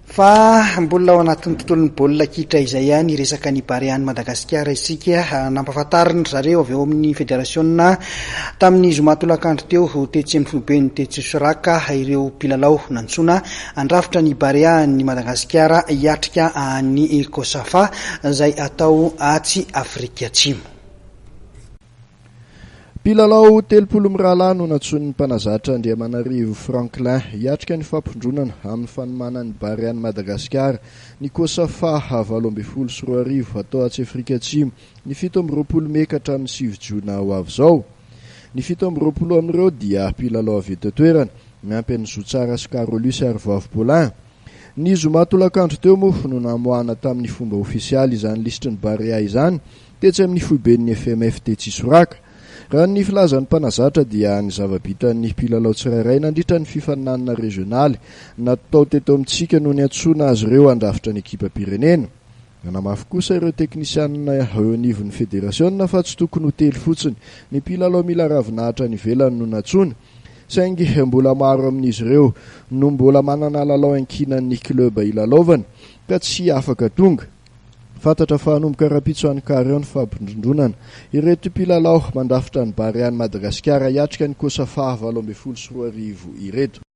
Fa mbola ao anatin'ny tontolon'ny baolina kitra izay ihany, hiresaka ny Barea an'i Madagasikara isika. Nampahafantarin-dry zareo avy ao amin'ny federasiona tamin'ny zoma tolakandro teo tetsy amin'ny foibeny tetsy Soraka ireo mpilalao nantsoina handrafitra ny Barea an'i Madagasikara hiatrika ny Cosafa izay atao atsy Afrika Atsimo. Mpilalao 30 mirahalahy no nantsoin'ny mpanazatra Andriamanarivo Franklin hiatrika ny fampondronana amin'ny fanomanan'ny Barean'i Madagasikara ny Cosafa 2018 atao atsy Afrika Atsimo ny 27 mey ka hatramin'ny 9 jona ho avy izao. Ny 27 amin'ireo dia mpilalao avy eto an-toerana, miampy an'i Zotsara sy Carolus ary Voavy Paulin. Ny zoma tolakandro teo moa no namoahana tamin'ny fomba ofisialy izany lisitry ny Barea izany tetsy amin'ny foiben'ny FMF tetsy Isoraka. Raha ny filazan'ny mpanazatra dia ny zava-bitan'ny mpilalao tsirairay nandritra ny fifaninanana rezionaly natao teto amintsika no niantsoana azy ireo handrafitra ny ekipam-pirenena. Nanamafy kosa ireo teknisianina eo anivon'ny federasiona fa tsy tokony ho telo fotsiny ny mpilalao mila ravinahitra any ivelany no nantsoina, saingy mbola maro amin'izy ireo no mbola manana lalao iankinan'ny club ilalaovany ka tsy afaka tonga. Fantatra fa hanomboka rahampitso any Careo ny fampindrondronana ireto mpilalao mandrafitra ny Barea an'i Madagasikara hiatrika ny Cosafa 2018 ireto.